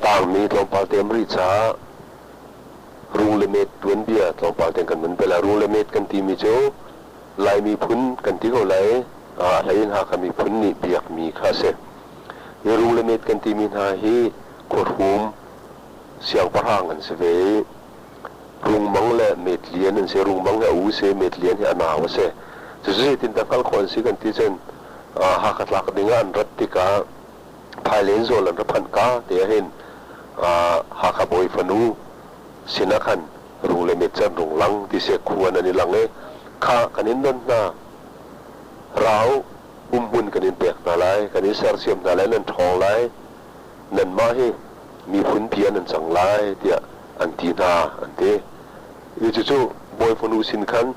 tangmi tlawmpal te um rih caah rung le met tuanbia tlawmpal te kan vun pe lai. Rung le met kan timi cu Lai miphun kan ti ko lai. A hlei in Hakha miphun nih biakmi kha a si. Hi rung le met kan timi hna hi khuahrum siangpahrang an si ve i Rungmang le Metlian an si. Rungmang hi a u si, Metlian hi a nau a si. Cucu zeitindah hngalh khawh an si kan ti cun Hakha tlak ding ah an rat tikah Phailen zawl an ra phanh ka te ah hin Hakha bawi fanu sinah khan rung le met can rung lang ti seh khuan an i lang i kha kan in don hna rau umhmun kan in pek hna lai, kan in sersiam hna lai, nan ṭhawng lai, nanmah hi miphun pi ah nan cang lai tiah an ti hna an ti. Hi cucu bawi fanu sin khan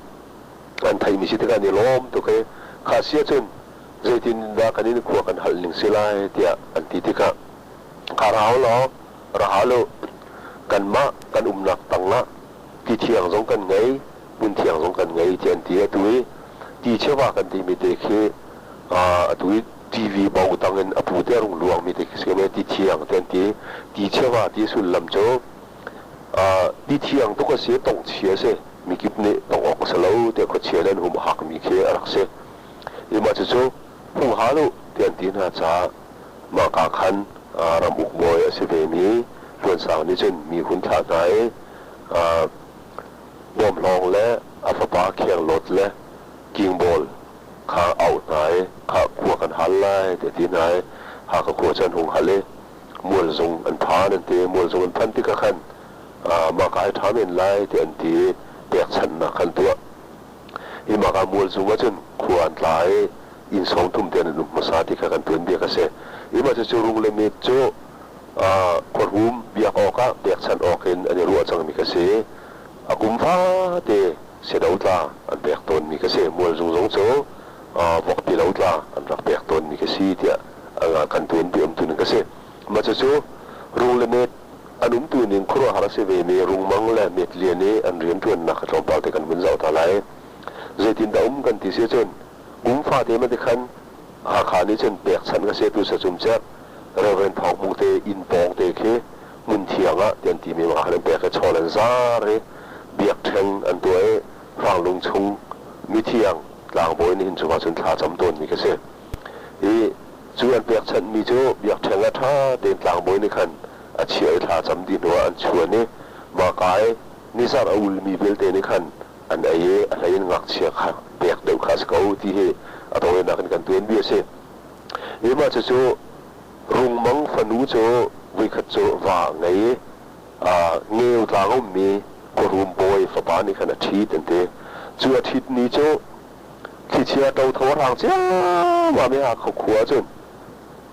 an theihmi si tikah an i lawm tuk i kha si ahcun zeitin dah kan in khua kan halh ning si lai tiah an ti tikah kha ra u law ra hal u, kanmah kan umnak tangah ti thiang zong kan ngei, hmun thiang zong kan ngei tiah an ti. Atu i ti cheuva kan timi te khi atu i TV bo tang in a pu te a rung luangmi te khi si ti thiang te an ti. Ti cheuva ti sullam cu ti thiang tuk a si, tongchia a si. Mikip nih tong awk a si lo tiah khuachia nih an hum hakmi khi a rak si. I mah cucu hung hal u tiah an ti hna caah mahka khan ramuk bawi a si vemi Hluansang nih cun mi hun thlah hna i Bawmhlawng le a fapa Khenglawt le Kingbawl kha a auh hna i khah khua kan hal lai tiah a ti hna i Hakha khua cu an hung hal i Mualzung an phan an ti. Mualzung an phanh tikah khan mahka hi ṭha men lai tiah an ti i pekchanhnak kha an tuah. Hi mahka Mualzung ah cun khua an tla i inn 30 te an um hmasa ti kha kan tuanbia ka si. Hi mah cucu Rung le Met cu khuahrum biak awkah pekchanh awk in an i ruah cangmi ka si. A kum fate sedo tla an pek tawnmi ka si. Mualzung zong cu vokpi lo tla an rak pek tawnmi ka si tiah kan tuanpi umtu ning ka si. Mah cucu rung le met an umtu ning khuaruahhar a si vemi rungmang le met lian i an rianṭuannak kha tlawmpal te kan vun zoh ta lai. Zeitindah um kan ti si cun kum fate ma ti khan Hakha nih cun pekchanh ka si tu sacum cek Reverend Thawng Hmung te inn pawng te khi hmun thiang ah ti an timi ma khan an pek i chawl an zar i biakṭheng an tuah i hranglung chung mithiang tlangbawi nih hin cungah cun thla cam tawnmi ka si. I cu an pekchanhmi cu biakṭheng ah ṭha tein tlangbawi nih khan a chiah i thla cam dih hnuah an chuan i mahka i nizarh a ulmi vialte nih khan an ei i a hlei in ngakchia kha pek deuh kha a si ko ti hi a tawinak in kan tuanbia a si. Hi mah cucu Rungmang fanu cu voikhat cu va a ngei i Ngeu tlang a ummi khuarum bawi fapa nih khan a ṭhit an ti. Cu a ṭhit ni cu thlichia ṭotho a hrang ciammam i Hakha khua cun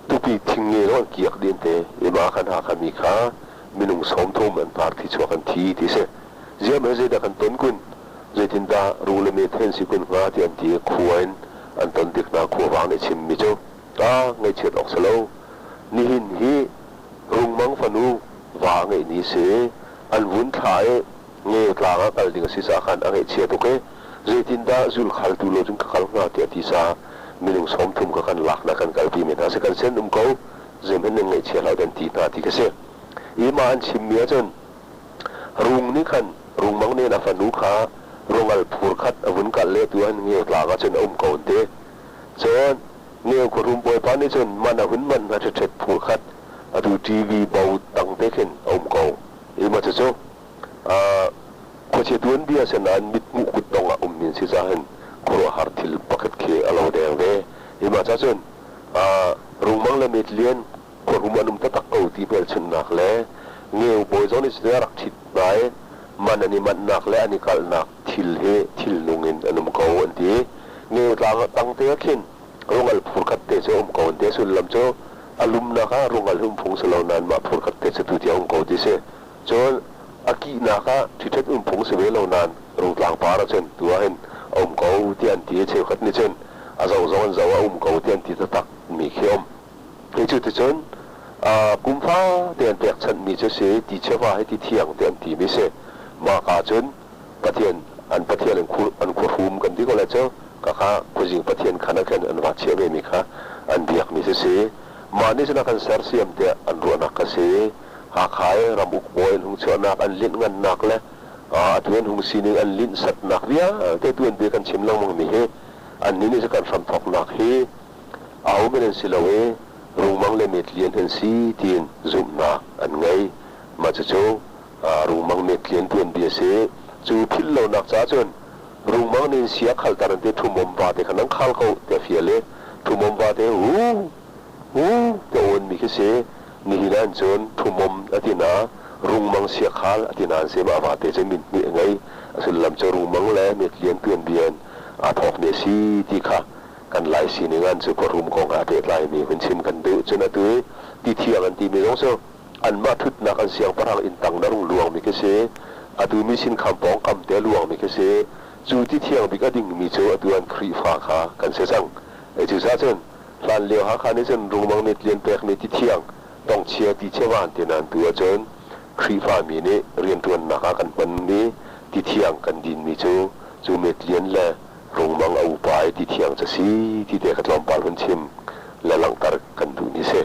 tupi thing nge lo an kiak dih an ti. I mah khan Hakha mi kha minung 30 an hnar thi chuak an thi ti a si. Ziam he zeidah kan ton kun? Zeitindah ru le met he an si kun hnga ti an ti i khua in an ton tik hna khuavang nih chimmi cu a ngaihchiat awk si lo. Nihin hi Rungmang fanu va a ngeih ni si. An vun thlah i Ngeu tlang ah kal ding a si caah khan a ngaihchia tuk i zeitindah zulkhaltu lo cun ka kal hnga tiah a ti caah minung 30 kha kan lak na kan kalpi men hna si kan sin um ko zeihmanh nan ngaihchia hlah dan ti hna ti ka si. I mah an chimmi ahcun Rung nih khan Rungmang nih a fanu kha rungal phur khat a vun kal le tu an Ngeu tlang ahcun a um ko an ti. Cun Ngeu khuarum bawipa nih cun man a hun man hna ṭhetṭhet phur khat atu TV bo tang te khin a um ko. I mah cucu khuachia tuanbia si nain mithmuh kutdong ah ummi an si caah hin khuaruahhar thil pakhat khi a lo deng ve. Hi mah ca cun Rungmang le Metlian khuahrum an um taktak ko ti hmelchunhnak le Ngeu bawi zong nih cuti a rak ṭhit hna i man an i manhnak le an i kalhnak thil hi thilnung in an um ko an ti. Ngeu tlang tangte ah khin rungal phur khat te cu a um ko an ti. A sullam cu a lumnak ah rungal hi um phung si lo nain mah phur khat te cu tu tiang um ko ti si. Cun a kihnak ah ṭhiṭhet um phung si ve lo nain Rungtlang par ah cun tu ah hin a um ko tiah an ti i cheukhat nih cun a zoh zong an zoh ah a um ko tiah an ti taktak mi khi a um. Hi cu ticun kum fate an pekchanhmi cu si ti chiava hi ti thiang ti an timi si. Mah ka cun Pathian an Pathian an khuahrum kan ti ko lai cu kaka khuazing Pathian khan ah khin an va chiah vemi kha an biakmi si si. Mah nih cun a kan sersiam tiah an ruahnak ka si. Hakha i ramuk bawi an hung chuahnak, an linh ngannak le atu an hung sining an linhsatnak vialte tuanbia kan chim lengmangmi hi annih nih cu kan hramthawknak hi ahohmanh an si lo i Rungmang le Metlian an si tiin zumhnak an ngei. Mah cucu Rungmang Metlian tuanbia a si. Cu philh lonak caah cun Rungmang nih sia a khalter an ti Ṭhumom vate kha nan khal ko tiah fial i Ṭhumom vate hu hu tiah awnmi khi si. Nihin ah cun Ṭhumom a ti na Rungmang siakhal a ti na an si. Mah vate cu min hnih a ngei. A sullam cu Rungmang le Metlian tuanbia in aa thawkmi a si ti kha kan Lai sining an cu khuarum kong he a pehtlaimi hun chim kan duh. Cun atu i ti thiang an timi zong cu anmah ṭhutnak an siangpahrang inn tang na rung luangmi khi si. Atu mi sin kham pawngkam te a luangmi khi si. Cu ti thiang bik a dingmi cu atu an Khrihfa kha kan si cang. Cucaah cun hlanlio Hakha nih cun rungmang nih tlian pekmi ti thiang tongchia ti chevan ti nain tu ahcun Khrihfami nih rianṭuannak ah kan hmanmi ti thiang kan dinmi cu cu metlian le rungmang a upa i ti thiang cu si ti te kha tlawmpal hun chim le langhter kan duhmi si.